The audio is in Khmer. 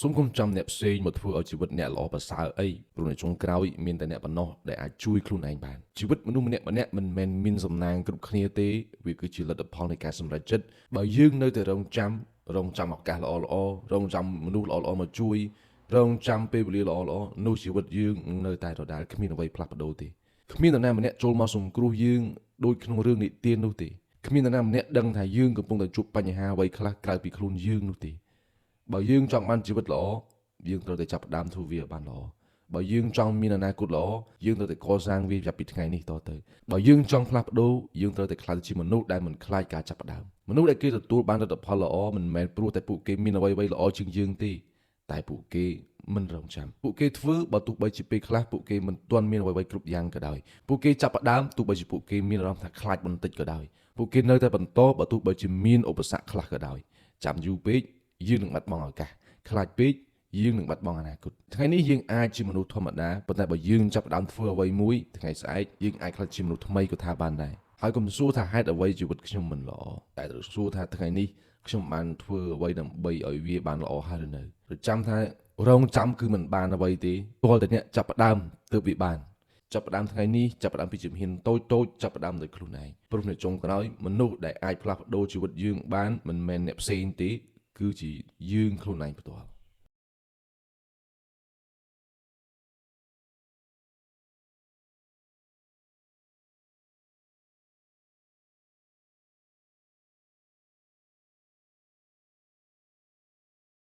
សូមកុំចាំអ្នកផ្សេងមកធ្វើឲ្យជីវិតអ្នកល្អប្រសើរអីព្រោះនៅចុងក្រោយមានតែអ្នកប៉ុណ្ណោះដែលអាចជួយខ្លួនឯងបានជីវិតមនុស្សម្នាក់ម្នាក់មិនមែនមានសំណាងគ្រប់គ្នាទេវាគឺជាលទ្ធផលនៃការសម្រេចចិត្តបើយើងនៅតែរងចាំរងចាំឱកាសល្អល្អរងចាំមនុស្សល្អល្អមកជួយរងចាំពេលវេលាល្អល្អនោះជីវិតយើងនៅតែដដែលគ្មានអ្វីផ្លាស់ប្ដូរទេគ្មាននរណាម្នាក់ចូលមកសង្គ្រោះយើងដូចក្នុងរឿងនិទាននោះទេគ្មាននរណាម្នាក់ដឹងថាយើងកំពុងតែជួបបញ្ហាអ្វីខ្លះក្រៅពីខ្លួនយើងនោះទេ បើយើងចង់បានជីវិតល្អយើងត្រូវតែចាប់ផ្ដើមធ្វើវាឲ្យបានល្អបើយើងចង់មានអនាគតល្អយើងត្រូវតែកសាងវាចាប់ពីថ្ងៃនេះតទៅបើយើងចង់ផ្លាស់ប្ដូរយើងត្រូវតែក្លាយទៅជាមនុស្សដែលមិនខ្លាចការចាប់ផ្ដើមមនុស្សដែលគេទទួលបានលទ្ធផលល្អមិនមែនព្រោះតែពួកគេមានអ្វីៗល្អជាងយើងទេតែពួកគេមិនរងចាំពួកគេធ្វើបើទោះបីជាពេលខ្លះពួកគេមិនទាន់មានអ្វីៗគ្រប់យ៉ាងក៏ដោយពួកគេចាប់ផ្ដើមទោះបីជាពួកគេមានអារម្មណ៍ថាខ្លាចបន្តិចក៏ដោយពួកគេនៅតែបន្តបើទោះបីជាមានឧបសគ្គខ្លះក៏ដោយចាំយូរពេក យើងនឹងបាត់បង់ឱកាសខ្លាចពេកយើងនឹងបាត់បង់អនាគតថ្ងៃនេះយើងអាចជាមនុស្សធម្មតាប៉ុន្តែបើយើងចាប់ផ្ដើមធ្វើអ្វីមួយថ្ងៃស្អែកយើងអាចក្លាយជាមនុស្សថ្មីក៏ថាបានដែរហើយកុំសួរថាហេតុអ្វីជីវិតខ្ញុំមិនល្អតែត្រូវសួរថាថ្ងៃនេះខ្ញុំបានធ្វើអ្វីដើម្បីឲ្យវាបានល្អហើយឬនៅព្រោះចាំថារងចាំគឺមិនបានអ្វីទេទាល់តែអ្នកចាប់ផ្ដើមទើបវាបាន ចាប់ផ្ដើមថ្ងៃនេះចាប់ផ្ដើមពីជំហានតូចតូចចាប់ផ្ដើមដោយខ្លួនឯងព្រោះនៅចុងក្រោយមនុស្សដែលអាចផ្លាស់ប្ដូរជីវិតយើងបានមិនមែនអ្នកផ្សេងទេគឺជាយើងខ្លួនឯងផ្ទាល់។